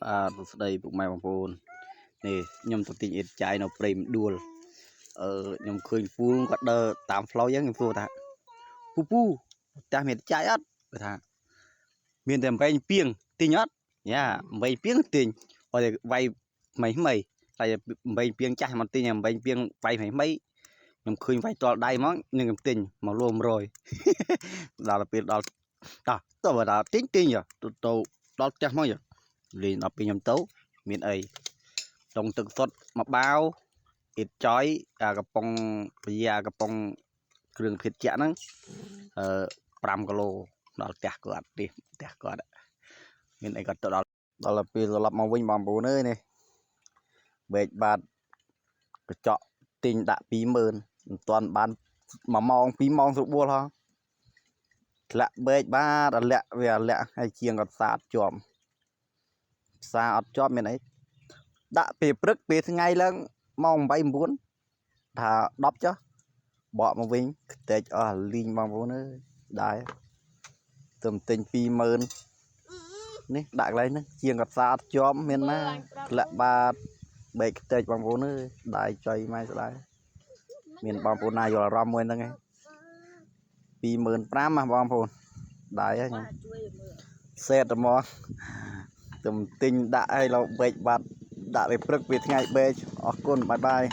បាទសួស្តីពុកម៉ែបងប្អូននេះខ្ញុំទៅទិញអេតចាយនៅព្រៃមដួលអឺខ្ញុំឃើញពូគាត់ដើរតាមផ្លូវអញ្ចឹងខ្ញុំសួរថាពូពូផ្ទះមានចាយអត់គាត់ថាមានតែអំបែងពីងទិញអត់យ៉ាអំបែងពីងទិញគាត់តែវាយថ្មីថ្មីតែអំបែងពីងចាស់មកទិញអំបែងពីងវាយថ្មីថ្មីខ្ញុំឃើញវាយតល់ដៃហ្មងនឹងខ្ញុំទិញមកលក់100ដល់ពេលដល់តោះទៅដល់ទិញទិញទៅទៅដល់ផ្ទះមកលេងដល់ពេលខ្ញុំទៅមានអីដងទឹកសុទ្ធមកបាវអ៊ីតចយអាកំប៉ុងពយាកំប៉ុងគ្រឿងភេសជ្ជៈហ្នឹងអឺ5គីឡូដល់ផ្ទះគាត់នេះផ្ទះគាត់មានអីគាត់ទៅដល់ដល់ពេលត្រឡប់មកវិញបងប្អូនអើយនេះបែកបាតកញ្ចក់ទិញដាក់20000មិនទាន់បាន1ម៉ោង2ម៉ោងស្រួលបួលហ៎ធ្លាក់បែកបាតអាលាក់វាអាលាក់ហើយជាងគាត់សាតជាប់ផ្សារអត់ជាប់មានអីដាក់ពេលព្រឹកពេលថ្ងៃឡើងម៉ោង8 9ថា10ចុះបកមកវិញខ្ទេចអស់អាលីងបងប្អូនអើយដែរទៅទិញ20000នេះដាក់កន្លែងហ្នឹងជាងគាត់សាអត់ជាប់មានណាធ្លាក់បាតបែកខ្ទេចបងប្អូនអើយដៃចុយម៉ែស្ដាយមានបងប្អូនណាយល់អារម្មណ៍មួយហ្នឹងឯង25000ណាបងប្អូនដៃហ្នឹងខ្ញុំ ជួយមើល សេតហ្មងទៅទិញដាក់ឲ្យលោកបែកបាត់ដាក់ពេលព្រឹកពេលថ្ងៃបែកអរគុណ bye bye.